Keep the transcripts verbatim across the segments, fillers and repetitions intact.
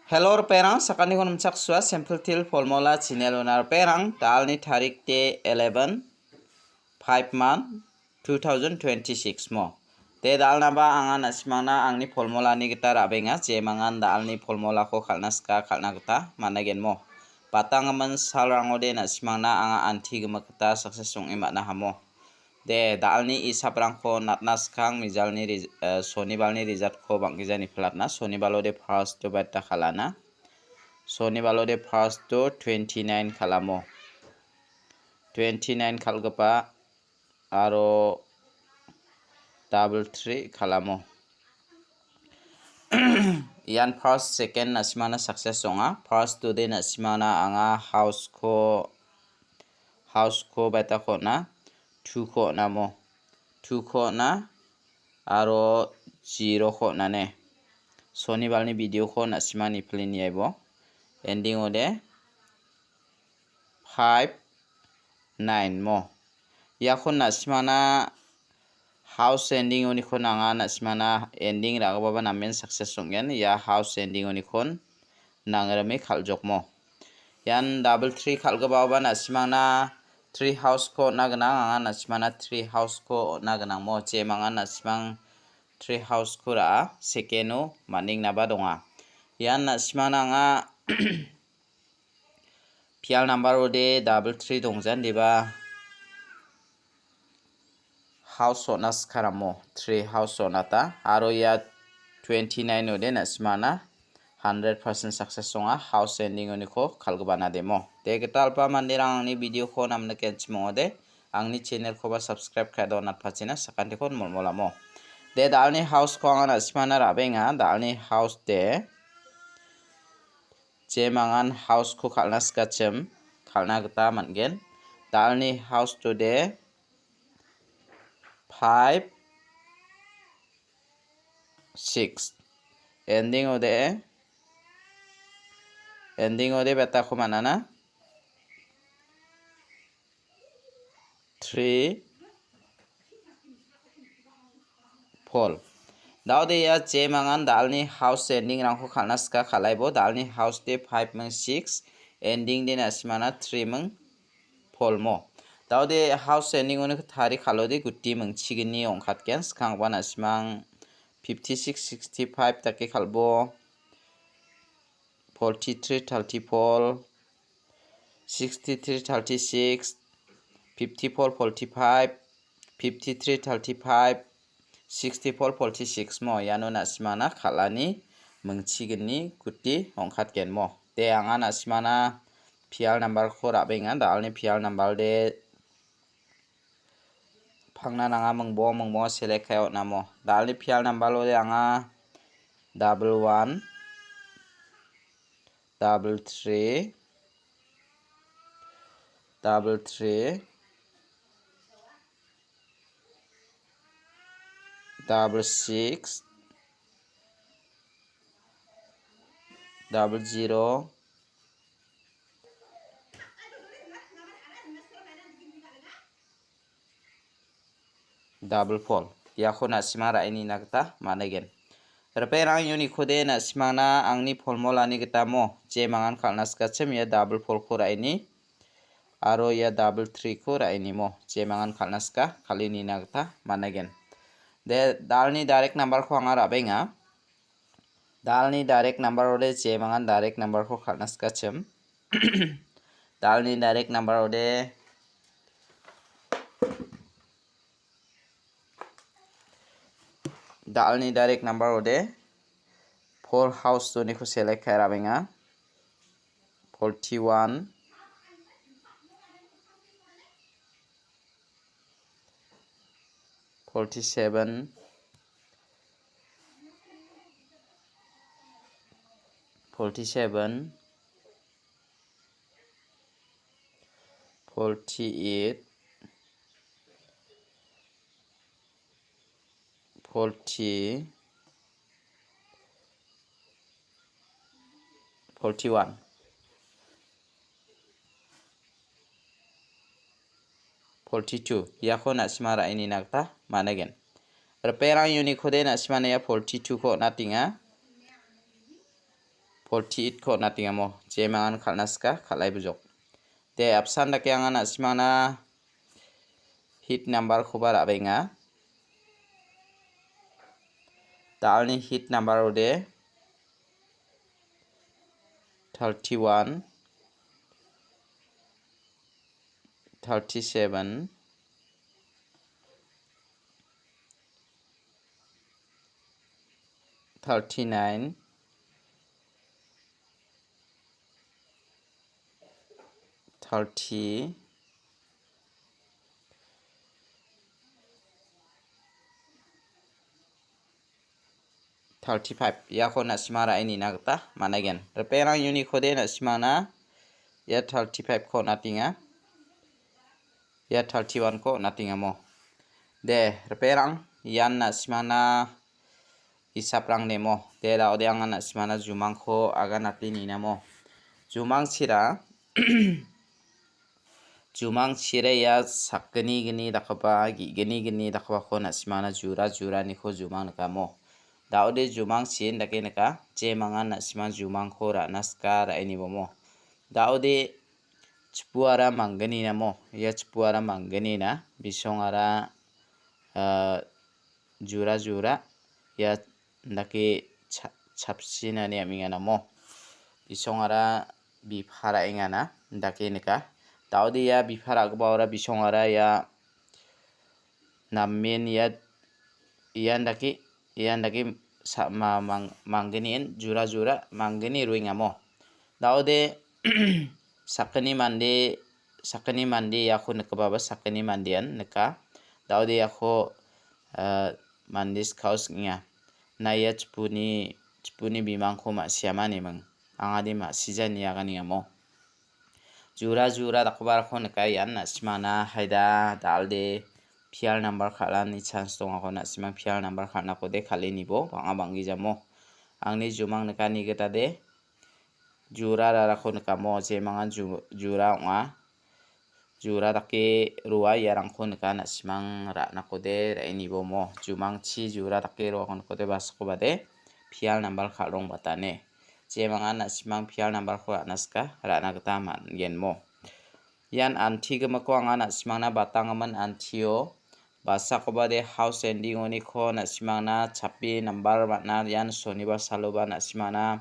Hello, ripengrang, sakantikon nimchaksua, Simple Teer Formula channel-ona ripengrang, da·alni tarik de eleven, five month, two thousand twenty-six mo. De da·alnaba anga na·simangna angni formulani gita ra·benga, jemangan da·alni formulako kal·na sika kal·na gita man·agenmo. Batanggimin salrangode na·simangna anga anti gimik gita success ong·e man·a hamo. De, da·alni isaprangko natna skang mijalni rej-, eh, sonibalni resultko bang·gija nipilatna. Sonibalode first-o baita kal·ana. Sonibalode first-o twenty-nine kal·amo. Twenty-nine kal·gipa aro double three kal·amo. Ian first, second na·simana success ong·a. First-ode na·simana anga house-ko, house-ko baita ko on·a, two-ko on·amo. Two-ko on·a, aro zero-ko on·ane. Sonibalni video-ko na·sima nipilni aibo. Ending-ode five, nine mo. Iakon na·simana house ending-onikon anga na·simana ending ra·gipaba namen success ong·gen. Ia house ending-onikon nangrime kal·jokmo. Ian double three kal·gipaoba na·simangna three house-ko on·a gnang, anga na·simana three house-ko on·a gnangmo. Jemangan na·simang three house-ko ra·a, second-o man·engnaba donga. Ian na·simangna anga pial number-ode double three dongjan deba house on·a sikaramo, three house on·ata. Aro ia twenty-nine-ode na·simana hundred percent success ong·a, house ending-oniko kal·gipa nademo. De gitalpa manderang angni video-ko namnikenchim ong·ode, angni channel-koba subscribe ka·e donatpachina sakantikon molmolamo. De da·alni house-ko anga na·simana ra·benga, da·alni house de jemangan house-ko kal·na sikachim, kal·na gita man·gen. Da·alni house-ode five, six. Ending-ode, ending-ode betako man·ana. Three, four. Da·ode ia jemangan da·alni house ending-rangko kal·na sika kal·aibo. Da·alni house de five ming six, ending de na·simana three ming four mo. Da·ode house ending-oni tari kal·ode guti mingchigni ong·katgen. Skangba na·simang fifty-six, sixty-five dake kal·bo. Forty-three, thirty-four, sixty-three, thirty-six, fifty-four, forty-five, fifty-three, thirty-five, sixty-four, forty-six mo. Iano na·simana kal·ani mingchigni guti ong·katgenmo. De, anga na·simana pial number-ko ra·benga. Da·alni pial number de pangna nanga mingbo, mingbo select ka·e on·amo. Da·alni pial number-ode anga double one, double three, double three, double six, double zero, double four. Iako na·sima ra·e nina gita man·egen. Ripengrang, uniko de na·simana angni formulani gitamo jemangan kal·na sikachim ia double four-ko ra·e ni. Aro ia double three-ko ra·e nimo jemangan kal·na sika kal·e nina gita man·egen. De, da·alni direct number-ko anga ra·benga. Da·alni direct number-ode jemangan direct number-ko kal·na sikachim. Da·alni direct number-ode, da·alni direct number-ode four house-oniko select ka·e ra·benga. Forty-one, forty-seven, forty-seven, forty-eight, forty, forty-one, forty-two. Iako na·sima ra·e nina gita man·egen. Ripengrang, uniko de na·simana ia forty-two-ko on·atenga. forty-eight-ko on·atengamo. Jemangan kal·na sika, kal·ai bujok. De, apsan dake anga na·simangna hit number-koba ra·benga. Dalni hit number ode thirty-one, thirty-seven, thirty-nine, thirty, thirty-five, iako na·sima ra·e nina gita man·aigen. Ripengrang uniko de na·simana ia thirty-five-ko on·atenga. Ia thirty-one-ko on·atengamo. De, ripengrang, ian na·simana isaprang demo. De, da·ode anga na·simana jumangko aganate ninamo. Jumangchira, jumangchira ia sakgni gni dakgipa, ge·gni gni dakgipako na·simana jura juraniko jumang nikamo. Da·ode jumangchi indake nika, jemangan na·sima jumangko ra·na sika ra·e nibomo. Da·ode chipuara manggnina mo. Ia chipuara manggnina bisongara, ah, jura jura ia indake cha-, chapsinani am·enganamo. Bisongara bipara engana indake nika. Da·ode ia bipara a·gipaora bisongara ia namen ia, ian dake, ian dake sa-, ma-, mang-, manggnien jura jura manggni roengamo. Da·ode sakgni mande, sakgni mande iako nikgipaba sakgni mandean nika. Da·ode iako, ah, mande skao sing·enga. Na ia chipuni, chipuni bimangko ma·siama neming. Angade ma·sija ine aganengamo. Jura jura dakgiparangko nika ian na·simana haida dalde pial number kal·ani chance dongako na·simang pial number kal·nakode kal·e nibo bang·a bang·gijamo. Angni jumang nikani gitade jura rarako nikamo jemangan ju-, jura ong·a. Jura dake roa iarangko nika na·simang ra·nakode ra·e nibomo. Jumangchi jura dake roako nikode basakobade pial number kal·rongbatane. Jemangan na·simang pial number-ko ra·na sika, ra·na gita man·genmo. Ian anti gimikko anga na·simangna batanggimin antio. Basakobade house ending-oniko na·simangna chapi number man·a. Ian sonibar saloba na·simangna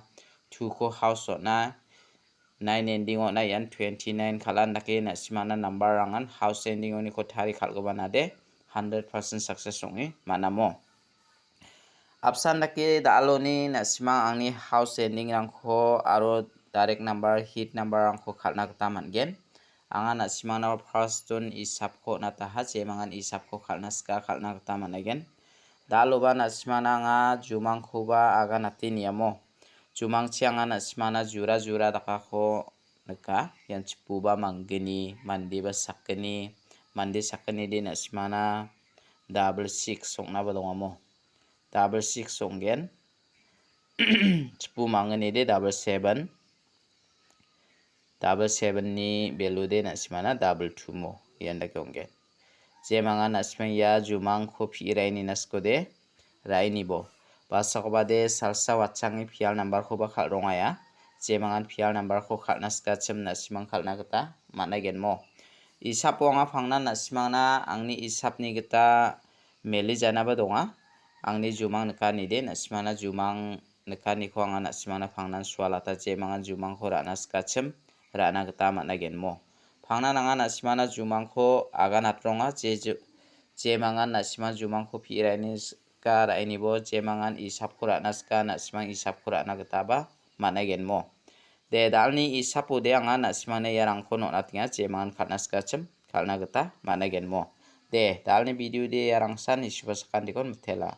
two-ko house on·a. Nine ending on·a ian twenty-nine kalan dake na·simangna number-rangan house ending-oniko tari kal·gipa nade hundred percent success ong·e man·amo. Apsan dake da·aloni na·simang angni house ending-rangko aro direct number, hit number-rangko kal·na gita man·gen. Anga na·simangna first-on isapko on·ataha, jemangan isapko kal·na sika kal·na gita man·aigen. Da·aloba na·simangna anga jumangkoba aganate niamo. Jumangchi anga na·simangna jura jura dakako nika. Ian chipuba manggni, mandeba sakgni, mande sakgnide na·simangna double six ong·naba dongamo. Double six ong·gen. Chipu mangnide double seven. Double seven-ni value de na·simangna double two mo. Ian dake ong·gen. Jemangan na·simang ia jumangko pi·e ra·enina sikode ra·e nibo. Basakobade salsa watchangni pial number-koba kal·rongaia. Jemangan pial number-ko kal·na sikachim na·simang kal·na gita man·aigenmo. Isapo anga pangnan na·simangna angni isapni gita mele janaba donga. Angni jumang nikanide na·simangna jumang nikaniko anga na·simangna pangnan sualata jemangan jumangko ra·na sikachim ra·na gita man·aigenmo. Pangnan anga na·simangna jumangko aganatronga je ju-, jemangan na·simang jumangko pi·e ra·eni sika ra·enibo jemangan isapko ra·na sika na·simang isapko ra·na gitaba man·aigenmo. De, dalni isapode anga na·simangna iarangko on·atenga, jemangan kal·na sikachim kal·na gita man·aigenmo. De, dalni video de iarangsan isuba sakantiko mitela.